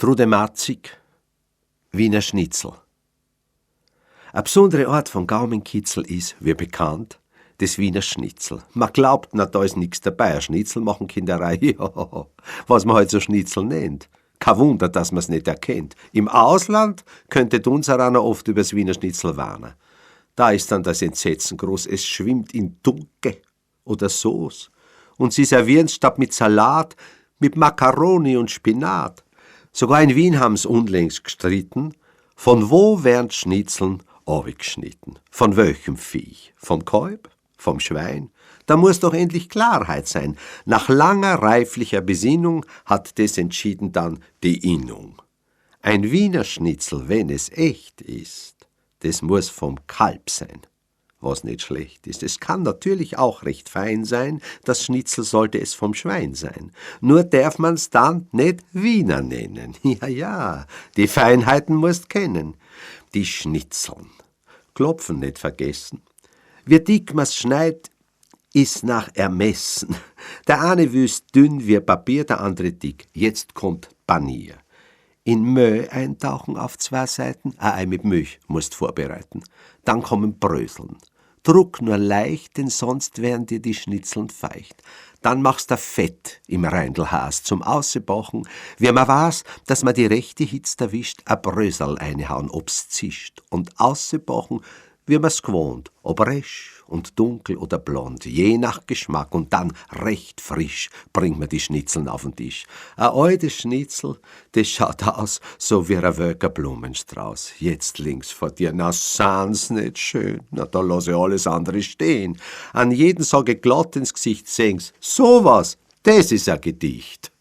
Trude Matzig, Wiener Schnitzel. A besondere Art von Gaumenkitzel is, wie bekannt, des Wiener Schnitzel. Man glaubt, na, da ist nix dabei. Ein Schnitzel machen Kinderei, ja, was man halt so Schnitzel nennt. Kein Wunder, dass man's nicht erkennt. Im Ausland könnte unseraner oft übers Wiener Schnitzel warnen. Da ist dann das Entsetzen groß, es schwimmt in Tunke oder Sauce. Und sie servieren's statt mit Salat, mit Macaroni und Spinat. Sogar in Wien haben's unlängst gestritten, von wo werden Schnitzeln geschnitten? Von welchem Viech? Vom Kalb? Vom Schwein? Da muss doch endlich Klarheit sein. Nach langer reiflicher Besinnung hat des entschieden dann die Innung. Ein Wiener Schnitzel, wenn es echt ist, des muss vom Kalb sein, was nicht schlecht ist. Es kann natürlich auch recht fein sein, das Schnitzel sollte es vom Schwein sein. Nur darf man's dann nicht Wiener nennen. Ja, ja, die Feinheiten musst kennen. Die Schnitzeln. Klopfen nicht vergessen. Wie dick man's schneit, ist nach Ermessen. Der eine wüst dünn wie Papier, der andere dick. Jetzt kommt Panier. In Mö eintauchen auf zwei Seiten, ein Ei mit Milch musst vorbereiten. Dann kommen Bröseln. Druck nur leicht, denn sonst wären dir die Schnitzeln feucht. Dann machst du Fett im Reindelhas zum Ausbachen. Wie man weiß, dass man die rechte Hitze erwischt, a Brösel einhauen, ob's zischt. Und ausbachen, wie man's gewohnt, ob resch und dunkel oder blond, je nach Geschmack und dann recht frisch bringt man die Schnitzeln auf den Tisch. A altes Schnitzel, das schaut aus so wie ein welker Blumenstrauß. Jetzt links vor dir, na sah's nicht schön, na da lass ich alles andere stehen. An jeden sag ich glatt ins Gesicht, sing's, sowas, das ist ein Gedicht.